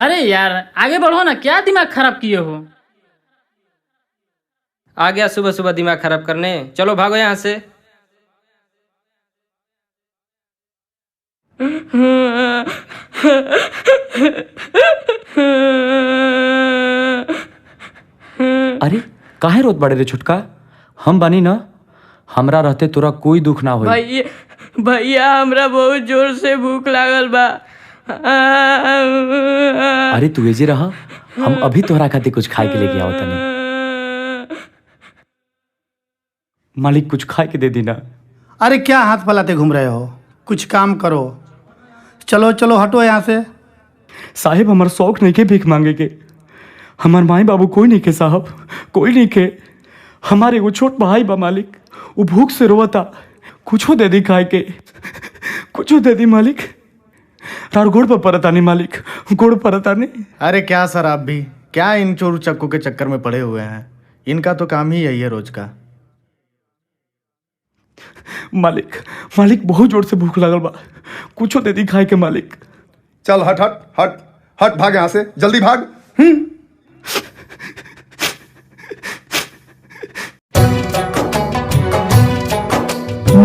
अरे यार आगे बढ़ो ना, क्या दिमाग खराब किए हो। आ गया सुबह सुबह दिमाग खराब करने, चलो भागो यहाँ से। अरे काहे रोत बड़े रे छुटका, हम बानी ना, हमरा रहते तोरा कोई दुख ना होई। भैया भैया हमरा बहुत जोर से भूख लागल बा। अरे तू एजे रहा, हम अभी तोहरा खातिर कुछ खाए के लेके आओ तनी। मालिक कुछ खाए के दे दी ना। अरे क्या हाथ फैलाते घूम रहे हो, कुछ काम करो। चलो चलो हटो यहाँ से। साहेब हमार शौक नहीं के भीख मांगे के, हमार माई बाबू कोई नहीं के साहब, कोई नहीं के। हमारे एगो छोट भाई बा मालिक, वो भूख से रोवता, कुछो दे दी खाए के, कुछो दे दी मालिक। तार गोड़ पर परतानी मालिक, गोड़ परतानी। अरे क्या सर आप भी क्या इन चोर चक्कू के चक्कर में पड़े हुए हैं, इनका तो काम ही यही है रोज का। मालिक मालिक बहुत जोर से भूख लागल बा, कुछो दे दी खाए के मालिक। चल हट हट हट हट, भाग यहाँ से, जल्दी भाग।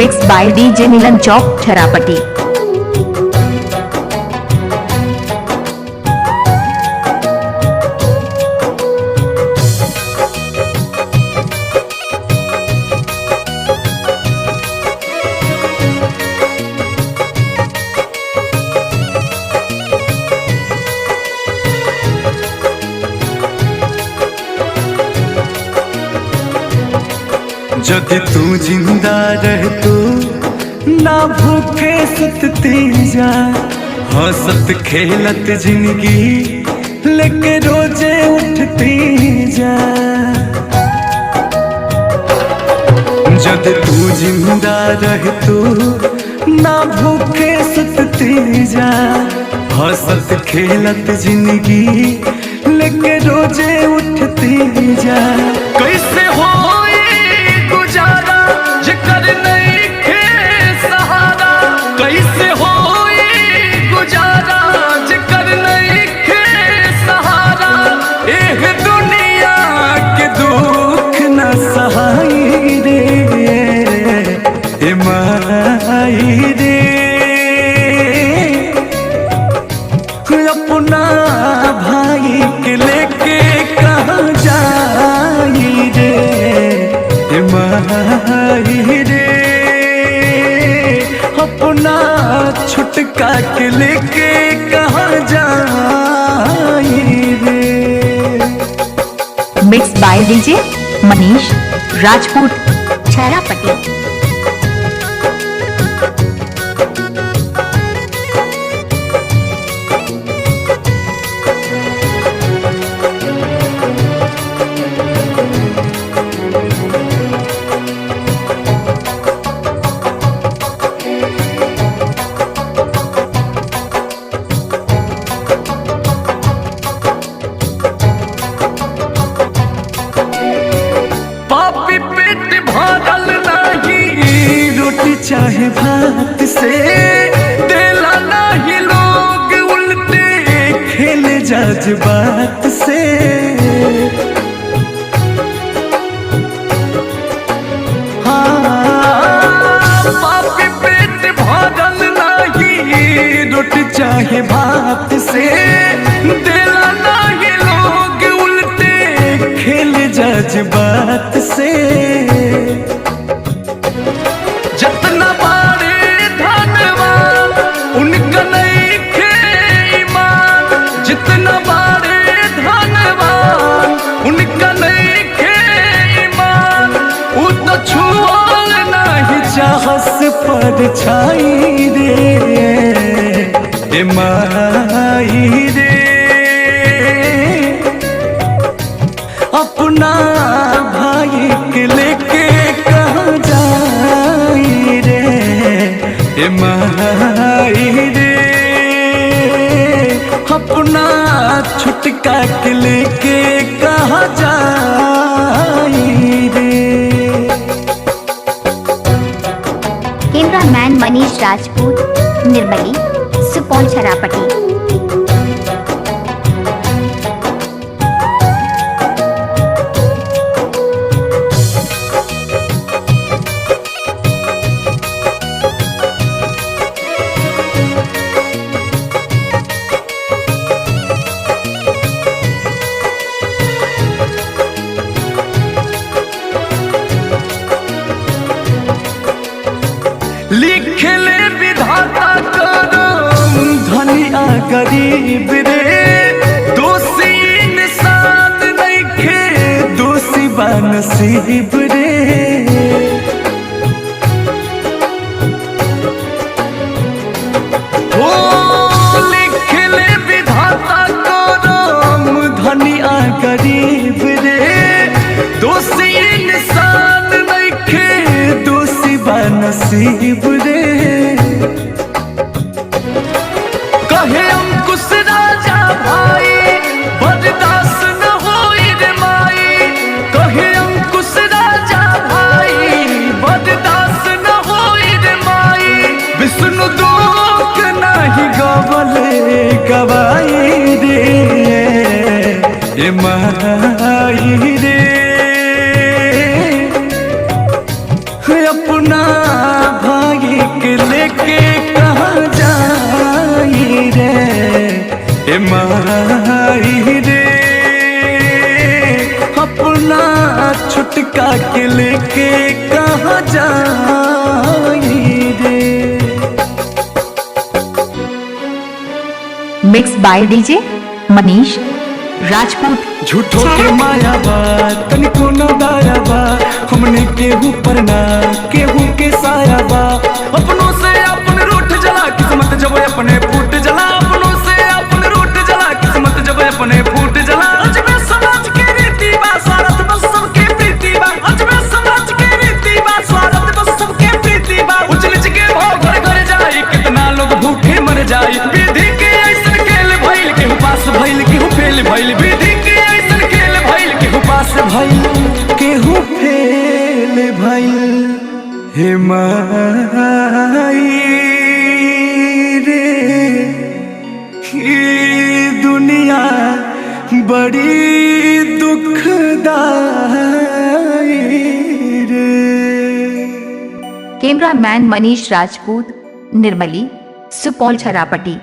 Mixed by DJ Milan Chowk Chharapati. जदि तू जिंदा रह तू ना भूखे सतती जा, हंसत खेलत जिंदगी लेके रोजे उठती जा। जदि तू जिंदा रह तू ना भूखे सतती जा, हंसत खेलत जिंदगी लेके रोजे उठती जा। कैसे हो गुजारा जिकर नहीं खे सहारा, कैसे होई गुजारा जिकर नहीं खे सहारा। एह दुनिया के दुख न सहाई रे, ए माई रे, अपना भाई के लेके कहाँ जाई रे, माही रे, अपना छुटका के लेके कहाँ जाई रे। Mixed by DJ Manish Rajput Chharapati. पापी पेट भरल नहीं रोटी चाहे भात से, देला नहीं लोग उल्टे खेल जज्बात से। हाँ, पापी पेट भरल नहीं रोटी चाहे भात से, देला नहीं लोग उल्टे खेल जज्बात से। जतना बारे धनवान उनका नहीं खे ईमान, जितना बारे धनवान उनका नहीं खे ईमान। उ तो छुअल नहीं चाहस पर छाई रे, ए माई रे, अपना भाई के लेके कहाँ जाई रे, ए माई रे, अपना छुटका के लेके कहाँ जाई रे। Cameraman Manish Rajput, Nirmali, Supaul Chharapati. गरीब रे, दोषी इंसान नइखे दोषी बा नसीब रे। ओ लिखले विधाता को राम धनी आ गरीब रे, दोषी इंसान नइखे दोषी बा नसीब रे। कहे अंकुश राजा भाई बर्दाश्त न होई रे माई, कहे अंकुश राजा भाई बर्दाश्त न होई रे माई। विष्णु दुख नाही गवले गवाई रे, ए माई रे अपना भाई के लेके कहाँ जाई रे, ए माई रे अपना छुटका के लेके कहाँ जाई रे। Mix by DJ Manish Rajput. झूठो के माया बा तनिको न दाया बा, हमने केहू पर ना केहू के साया बा। अपनों से अपन रूठ जला किस्मत जब अपने फूट जला, अपनों से अपन रूठ जला किस्मत जब अपने फूट जला। अजबे समाज के रीति बा स्वार्थ बस सबके प्रीति बा, अजबे समाज के रीति बा स्वार्थ बस सबके प्रीति बा। उच नीच के भाव घर घर जाई कितना लोग भूखे मर जाई। विधि के ऐसन खेल भइल केहू पास भइल केहू फेल भइल, विधि के ऐसन खेल भइल केहू पास भइल केहू फेल भइल। हे माई रे ई दुनिया बड़ी दुखदाई रे। Camera man Manish Rajput, Nirmali, Supaul Chharapatti.